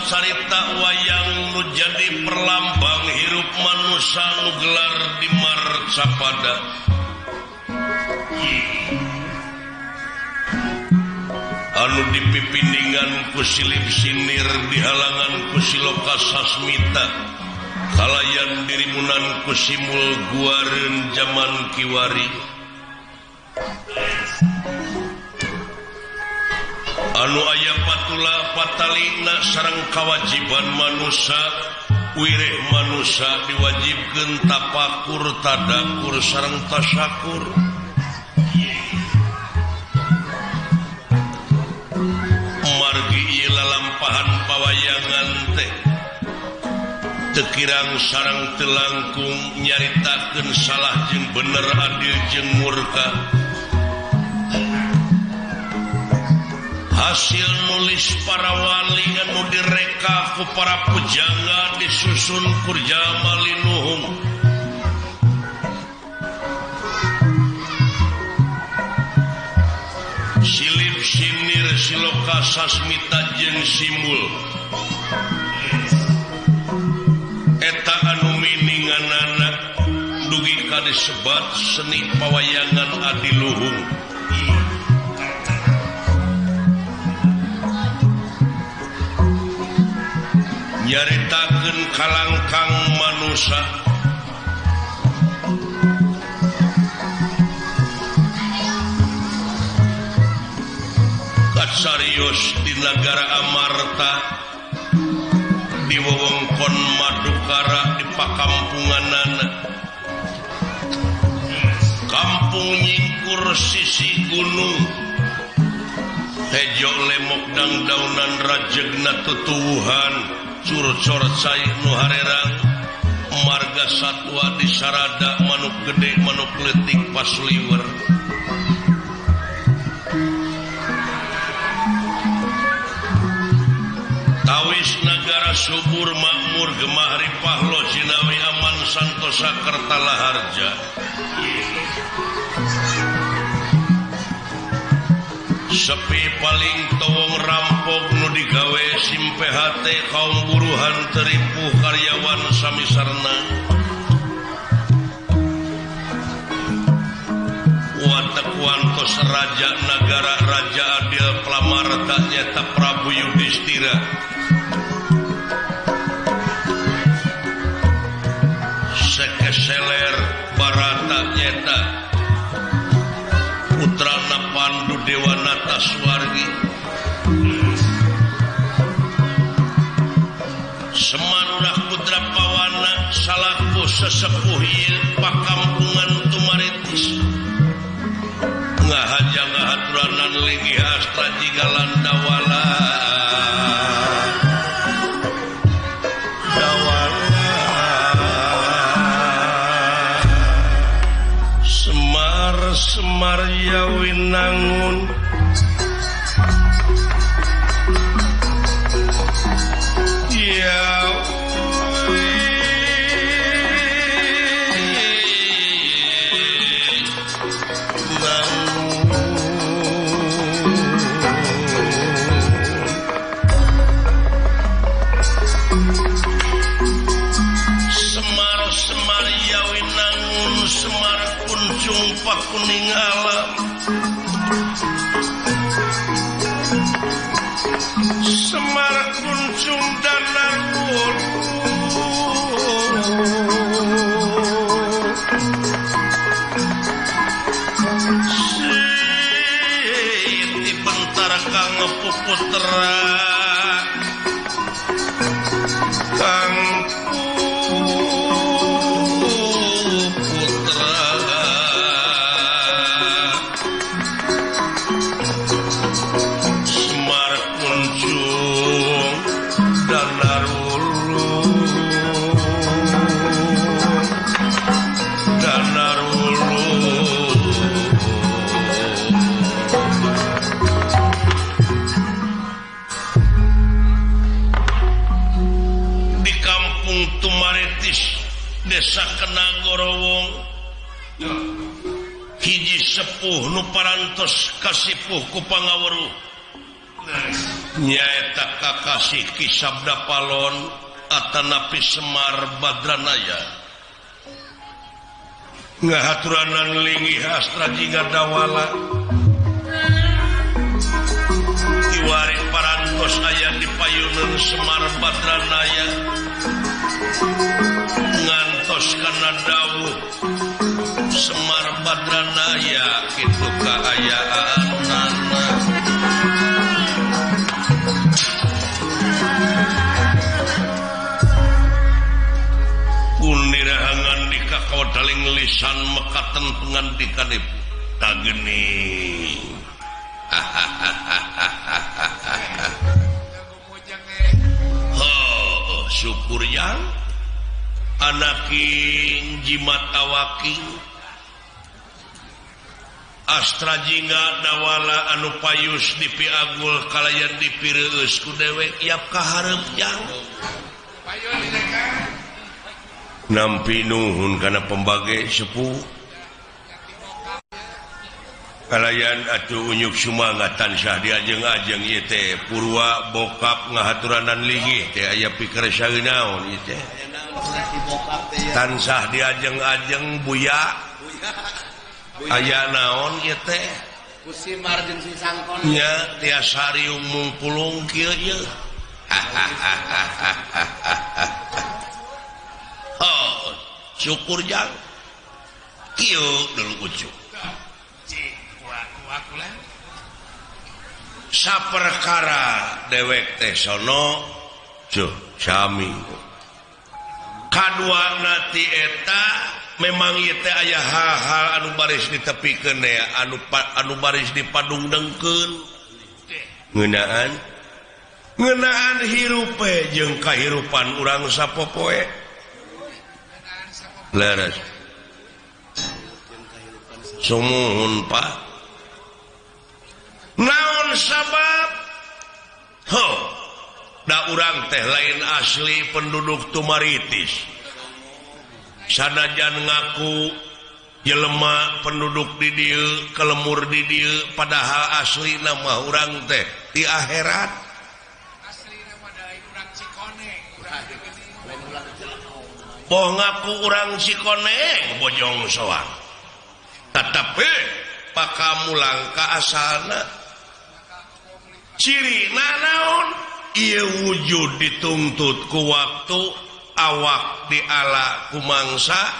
carita wayang nu jadi perlambang hirup manusia nu gelar di Marcapada. Anu dipipindingan ku silip sinir dihalangan ku siloka sasmita kalayan dirimunan ku simul guareun jaman kiwari. Anu aya patula patalina sareng kawajiban manusia wireh manusia diwajibkeun tapakur tadakur sareng tasyakur. Margi ieu lalampahan pawayangan teh teu kirang sareng teu langkung nyaritakeun salah jeung bener adil jeung murka. Hasil nulis para wali anu direka ku para pujangga disusun kurjama linuhung. Silip sinir siloka sasmita jeung simul eta anu mininganana dugi ka disebat seni pawayangan adiluhung. Nyaritakeun kalangkang manusa katsarios di nagara Amarta di wewengkon Madukara di pakampunganana kampung nyingkur sisi gunung hejo lemok dangdaunan rajegna tutuwuhan curcor cai nu harerang marga satwa di sarada manuk gede manuk leutik pasliwer. Tawis nagara subur makmur gemah ripah lo jinawi aman santosa kertalaharja. Sepi paling towong rampok nu digawe simpehate kaum buruhan teripuh karyawan sami sarna. Watek wantos raja nagara raja adil plamarta nyata Prabu Yudhistira. Sekeseler barata nyata putrana Pandu Dewanata Swargi. Semarurah putra Pawana salaku sesepuh ieu pakampungan Tumaritis. Ngahaja ngahaturanan linggih astra jiga landawala. Dawala Semar Semar Yawinangun Semar Semar Yawinangun Semar kuncung pakuning alam Semar kuncung danar wulu Siti bentar kang puputra kang putra Semar kuncung danar wulu danar wulu. Di kampung Tumaritis desa Kenagorowong hiji sepuh nu parantos kasipuh ku pangaweruh. Nyaeta kakasih Ki Sabda Palon atanapi Semar Badranaya. Ngahaturanan linggih Astra Jingga Dawala. Kiwari parantos aya di payunan Semar Badranaya. Ngantos kana dawuh Semar Badranaya kitu kaayaanana. Punirahangan di kakawadaling lisan mekaten pengandikanipun tageni. Oh, syukur yang anaking jimat awaking Astra Jingga Dawala anu payus dipiagul kalayan dipireueus ku dewek yap kahareup jang nampi nuhun kana pembage sepuh kalayan atuh unyuk sumangat tansah diajeng-ajeng ieu teh purwa bokap ngahaturanan linggih teh aya pikersa naon ieu teh tansah diajeng-ajeng buya aya naon ieu teh Kusimar jeung si Sangkon nya tiasa riung mungpulung kieu ieu. Oh, syukur jang kieu dulu ucuk saperkara dewek teh sono cuh sami kaduana ti eta memang ieu teh aya hal-hal anu baris ditepikeun anu baris dipadungdengkeun ngeunaan hirupe jeung kahirupan urang sapopoe leres sumuhun Pak naon sabab ho da urang teh lain asli penduduk Tumaritis sanajan ngaku jelema penduduk di dieu kelemur di dieu padahal asli nama urang teh di akhirat asli nama lain urang Cikoneng boh ngaku urang Cikoneng bojong soang tetapi pakamulang ka asalna ciri naon ieu wujud dituntut ku waktu awak diala ku mangsa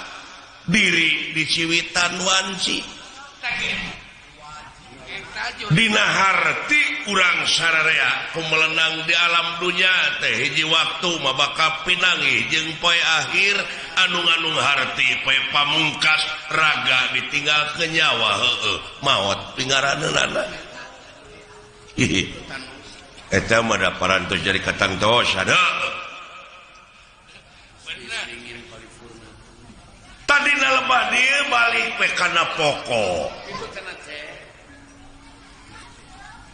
diri diciwitan wanci dina harti urang sararea kumelenang di alam dunya teh hiji waktu mah bakal pinanggih jeung poe akhir anu nganung harti poe pamungkas raga ditinggal ke nyawa heueuh maot pingaraneunana. Eta mah da parantos jadi katangtos ada. Tadina lebah dieu balik we kana pokok.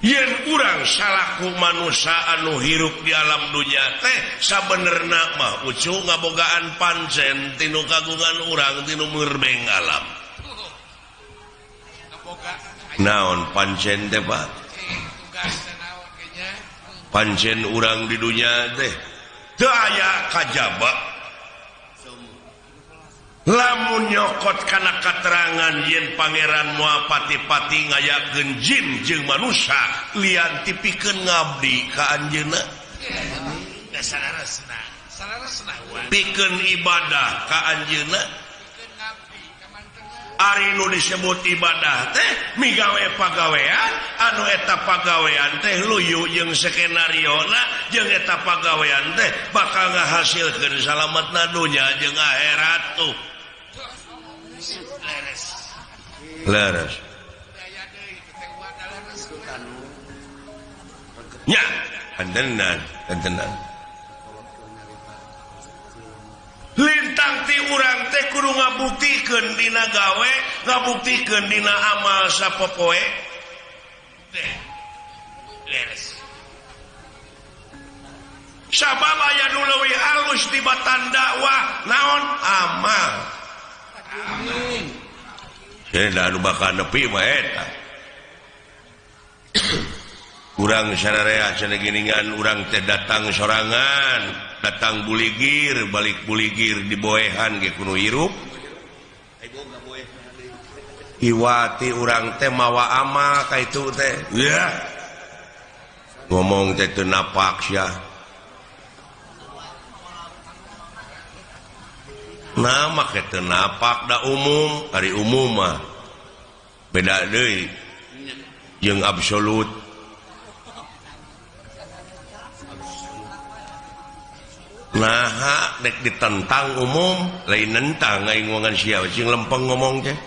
Yen urang salaku manusia anu hirup di alam dunya teh sabenerna mah ucu ngabogaan pancen tinu kagungan urang tinu merbeng alam. Naon pancen teh Pak? Pancen urang di dunya teh teu aya kajaba. Lamun nyokot kana katerangan yen pangeran moal pati-pati ngayakeun jin jeung manusia lian tipikeun ngabdi ka anjeunna. Pikeun ibadah ka anjeunna. Ari nu disebut ibadah teh migawe pagawean anu eta pagawean teh luyu jeung skenariona jeung eta pagawean teh bakal ngahasilkeun salametna dunya jeung akhirat tuh. Leres. Nya, antenan, antenan. Lintang ti urang teh kudu ngabuktikeun dina gawe, ngabuktikeun dina amal sapopoe. Leres. Sabab aya nu leuwih alus tibatan dakwah naon amal. Amin. Anu bakal nepi mah eta. Urang sararea cenah geuningan urang teh datang sorangan, datang buligir, balik buligir diboehan ge kudu hirup. Iwati urang teh mawa amal ka itu teh. Ya. Ngomong teh teu napak sia. Nah make teu napak da umum, ari umum mah beda deui jeung absolut. Nah, dek ditentang umum, lain nentang aing ngomongan sia sing lempeng ngomong teh.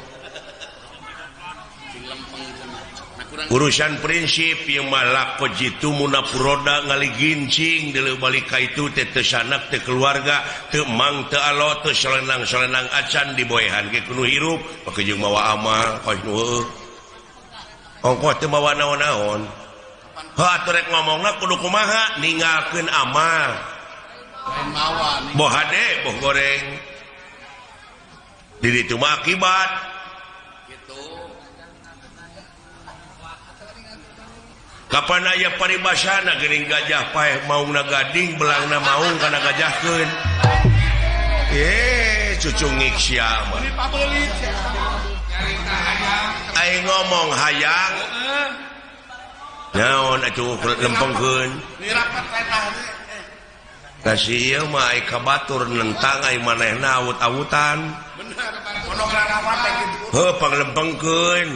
Urusan prinsip ieu mah lako jitu munafuroda ngaligincing deuleu balik ka itu teh teu sanak teu keluarga teu mang teu alo teu solenang-solenang acan diboehan ge kudu hirup make jeung mawa amal kos nu heueuh. Ongkoh teu mawa naon-naon. Heuh atuh rek ngomongna kudu kumaha ninggalkeun amal. Boh hade boh goreng diri itu mah akibat gitu. Kapan aya paribasana geuning gajah paeh maungna gading belangna maung kana gajahkeun cucungik sia mah aing ngomong hayang naon atuh lempengkeun kasih ieu mah ai ka batur nentang ai manehna awut-awutan. Heuh panglempengkeun.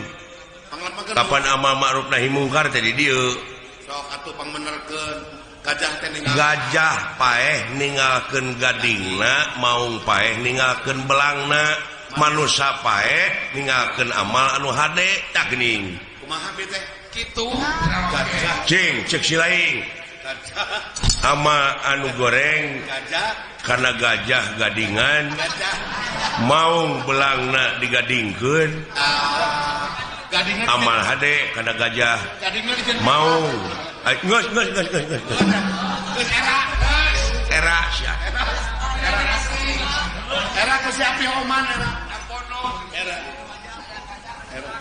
Kapan amal ma'ruf nahi mungkar teh di dieu. Sok atuh pangmenerkeun gajah teh ninggal. Gajah paeh ninggalkeun gadingna, maung paeh ninggalkeun belangna, manusa paeh ninggalkeun amal anu hade tah geuning. Kumaha bi teh? Kitu. Gajah. Cing ceuk si laing. Ama anu goreng gajah karena gajah gadingan gajah. Maung belangna digadingkeun amal hade karena gajah maung geus geus geus geus geus era sia era ku si api oman era era era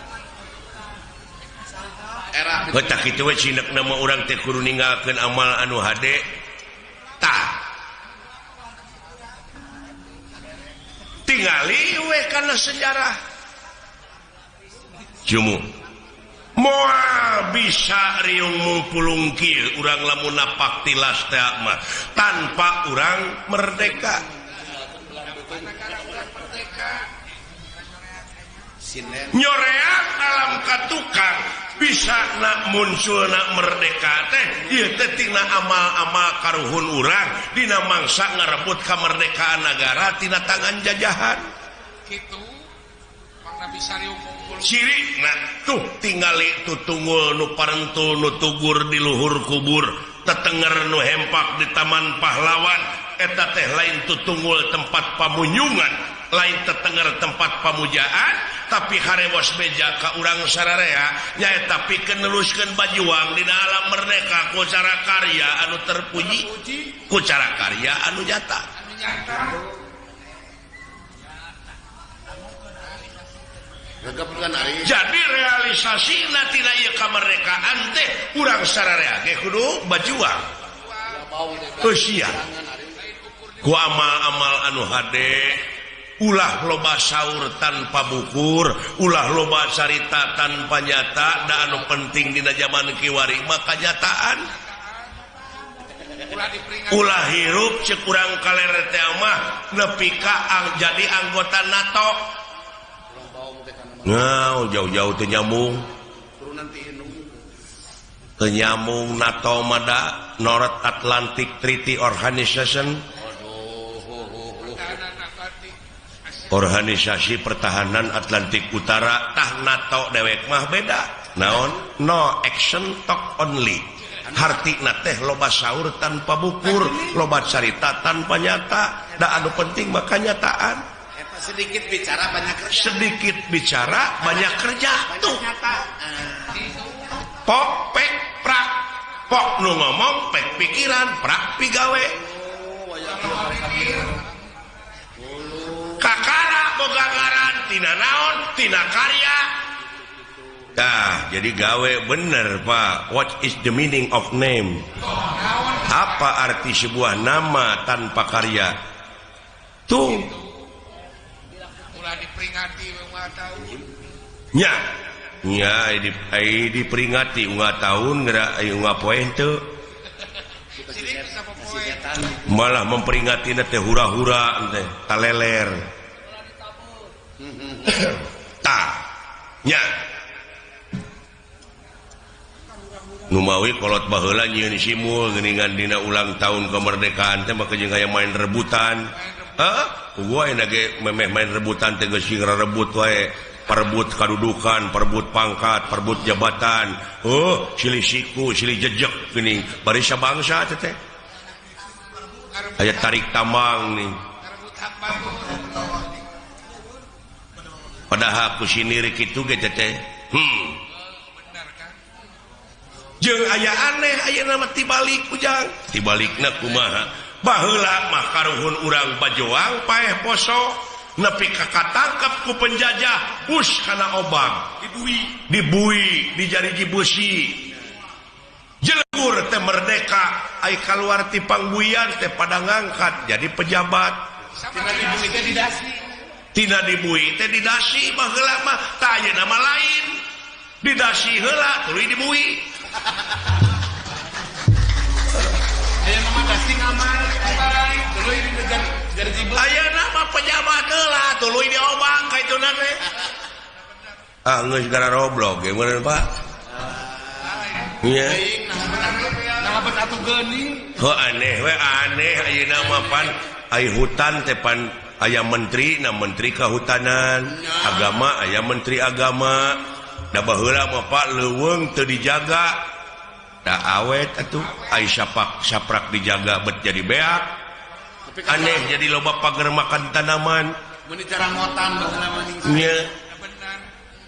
Betah kitu we cinekna mah urang teh kudu ninggalkeun amal anu hade tah tingali we kana sejarah jumu moal bisa riung mupulung kieu urang lamun napak tilas teh mah tanpa urang merdeka. Nyoreak alam katukang bisa nak muncul nak merdeka teh ieu teh tina amal-amal karuhun urang dina mangsa ngarebut kamerdekaan nagara tina tangan jajahan. Kitu mangna bisa riung kumpul. Ciri nah tuh tingali tutunggul nu parentul nu tugur di luhur kubur tetenger nu hempak di taman pahlawan eta teh lain tutunggul tempat pamunyungan lain tetenger tempat pamujaan tapi harewos beja ka urang sararea nyaeta pikeun neruskeun bajuang dina alam merdeka ku cara karya anu terpuji ku cara karya anu nyata. Jadi realisasina tina ieu kamerdekaan teh urang sararea ge kudu bajuang eusian ku amal-amal anu hade. Ulah loba saur tanpa bukur, ulah loba carita tanpa nyata, da anu penting dina zaman kiwari mah kanyataan. Ulah hirup ceuk urang kaler teh mah nepi ka jadi anggota NATO. Nah, jauh-jauh teu nyambung. Teu nyambung NATO mah da North Atlantic Treaty Organization. Organisasi Pertahanan Atlantik Utara tah NATO dewek mah beda naon no action talk only hartina teh loba saur tanpa bukur loba carita tanpa nyata da anu penting mah kanyataan sedikit bicara banyak kerja sedikit bicara banyak kerja tuh pok pek prak pok nu ngomong pek pikiran prak pigawe kakara boga ngaran tina naon tina karya Tah, jadi gawe bener Pak. What is the meaning of name? Apa arti sebuah nama tanpa karya? Tuh. Ulah diperingati unggal tahun. Nya. Nya diperingati unggal tahun geura unggal poe teu. Malah memperingati teh hura-hura teh taleler. Tah. Nya. Numawi kolot baheula nyieun simul geuningan dina ulang tahun kemerdekaan teh maka jeung aya main rebutan. Heuh, gua ayeuna ge memeh main rebutan teh geus sing rebut wae, perebut kadudukan, perebut pangkat, perebut jabatan. Heuh, silih siku, silih jejek geuning bari sabangsa teh teh. Aya tarik tambang nih. Padahal ku sinir kitu ge teh. Jeung aya aneh ayeuna mah tibalik ujang. Tibalikna kumaha? Baheula mah karuhun urang bajoang paeh poso nepi ka katangkep ku penjajah us kana obang dibui dijariji beusi. Jelegur teh merdeka ai kaluar ti pangbuian teh pada ngangkat jadi pejabat. Tina dibui teh didasi baheula mah tah ayeuna mah lain. Didasi heula tuluy dibui. Aya nama dasi ngamar tuluy dijariji beusi. Aya nama pejabat heula tuluy diobang ka ituna teh. Ah geus gara roblok ge meureun Pak. Nya. Nah bet atuh geuning. Heuh aneh we aneh ayeuna mah pan ai hutan teh pan aya menteri na menteri kehutanan, agama aya menteri agama. Da baheula mah Pak leuweung teu dijaga. Da awet atuh ai sapak saprak dijaga bet jadi beak. Aneh jadi loba pager makan tanaman. Mun dicarangotan baheula mah ning. Nya.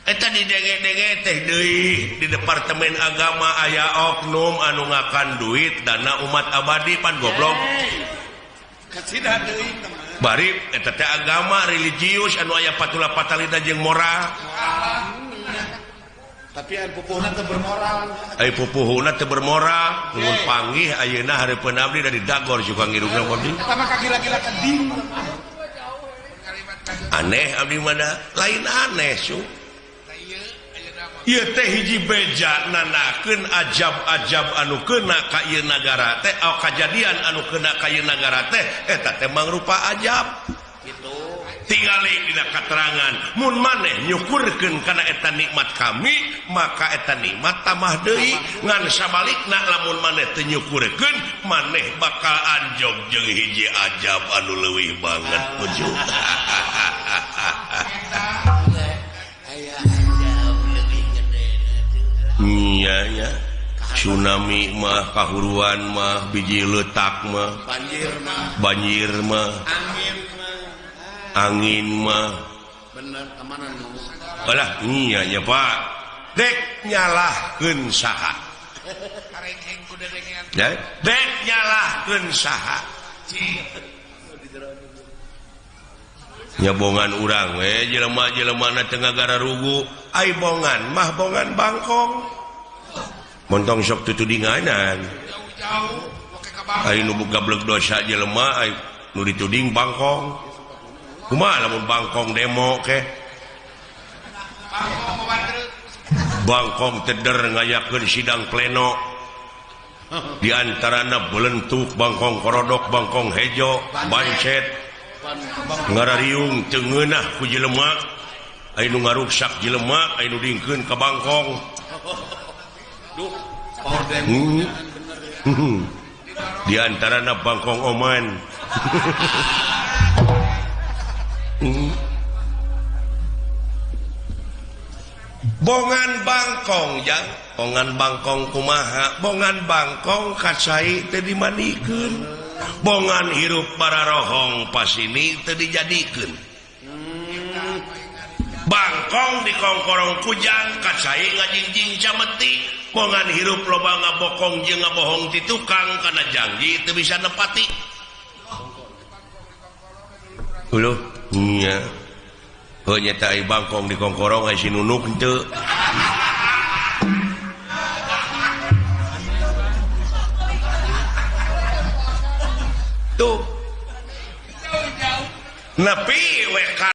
Eta didenge-denge teh deui di departemen agama aya oknum anu ngakan duit dana umat abadi pan goblok. Kasida deui teman. Bari eta teh agama religius anu aya patula patalina jeung moral. Tapi ai pupuhna teu bermoral. Ai pupuhna teu bermoral, mun panggih ayeuna hareupeun abdi dari dagor suka ngirungna abdi. Eta mah kagila-gila keding. Aneh abdi mah lain aneh su. Ieu teh hiji beja nandakeun ajab-ajab anu keuna ka ieu nagara teh, kajadian anu keuna ka ieu nagara teh eta teh mangrupa ajab. Gitu. Tingali dina katerangan mun maneh nyukurkeun kana eta nikmat kami maka eta nikmat tambah deui ngan sabalikna lamun maneh teu nyukurkeun maneh bakal anjog jeung hiji ajab anu leuwih banget ujung. Nya nya tsunami mah kahuruan mah biji letak mah banjir mah angin mah bener kemana alah iya nya Pak dek nyalahkeun saha dek nyalahkeun saha nyabongan urang we jelema-jelemana teu ngagararugu ai bongan mah bongan bangkong montong sok tutudinganan ai nu gablek dosa jelema ai nu dituding bangkong. Kumaha lamun bangkong demo ke bangkong teder ngayakeun sidang pleno di antarana belentuk bangkong korodok bangkong hejo bancet ngarariung teu ngeunah ku jelema anu ngaruksak jelema anu dingkeun ka bangkong. Di antarana bangkong oman. Bongan bangkong jang, bongan bangkong kumaha, bongan bangkong kacai teu dimandikeun, bongan hirup bararohong pasini teu dijadikeun. Bangkong dikongkorong kujang kacai ngajingjing cameti, bongan hirup loba ngabokong jeung ngabohong ti tukang kana janji teu bisa nepati. Heuh nya. Heuh nya teh bangkong dikongkorong ai si nunuk teu. Tuh. Nepi we ka